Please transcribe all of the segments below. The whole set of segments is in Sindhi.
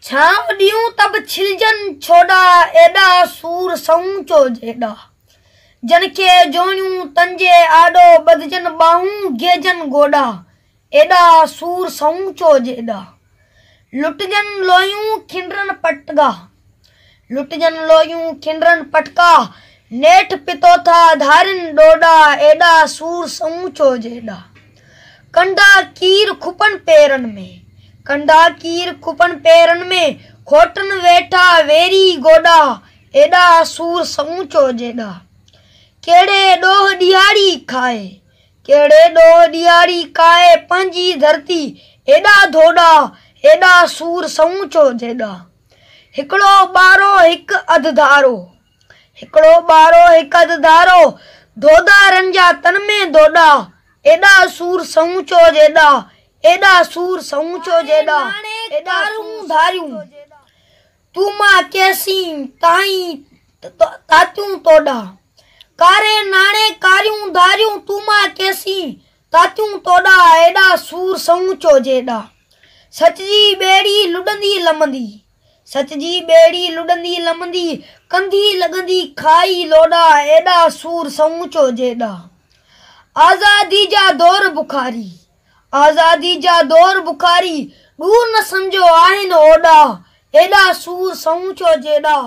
ڇانو ڏيون ته به ڇلجن ڇوڏا، ايڏا سور سئونچو جيڏا. جن کي جوڻيون تن جي آڏو ٻڌجن ٻانهون گيهجن گوڏا، ايڏا سور سئونچو جيڏا. لٽجن لويون کنڊرن پٽڪا، لٽجن لويون کنڊرن پٽڪا، نيٺ پتو ٿا ڌارين ڏوڏا، ايڏا سور سئونچو جيڏا. ڪنڊا ڪير کپن پيرن ۾، ڪنڊا ڪير کپن پيرن ۾، کوٽن ويٺا ويري گوڏا، ايڏا سور سئونچو جيڏا. ڪهڙي ڏوهه ڏيهاڙي کائي، ڪهڙي ڏوهه ڏيهاڙي کائي، پنهنجي ڌرتي ايڏا ڌوڏا، ايڏا سور سئونچو جيڏا. هڪڙو ٻارو هڪ اڌ ڌارو، هڪڙو ٻارو هڪ اڌ ڌارو، ڌوڌارن جا تن ۾ ڌوڏا، ايڏا سور سئونچو جيڏا، ايڏا سور سئونچو جيڏا، ايڏا سور ڌاريون، تون مان ڪيسين تائين تاتيون توڏا. ڪاري ناڻي ڪاريون ڌاريون، تون مان ڪيسين تاتيون توڏا، ايڏا سور سئونچو جيڏا. سچ جي ٻيڙي لڏندي لمندي، سچ جي ٻيڙي لڏندي لمندي، ڪنڌي لڳندي کائي لوڏا، ايڏا سور سئونچو جيڏا. آزادي جا دور بخاري، آزادي جا دور بخاري، ڏور نه سمجهو آهن اوڏا، ايڏا سور سئونچو جيڏا،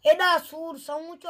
ايڏا سور سئونچو.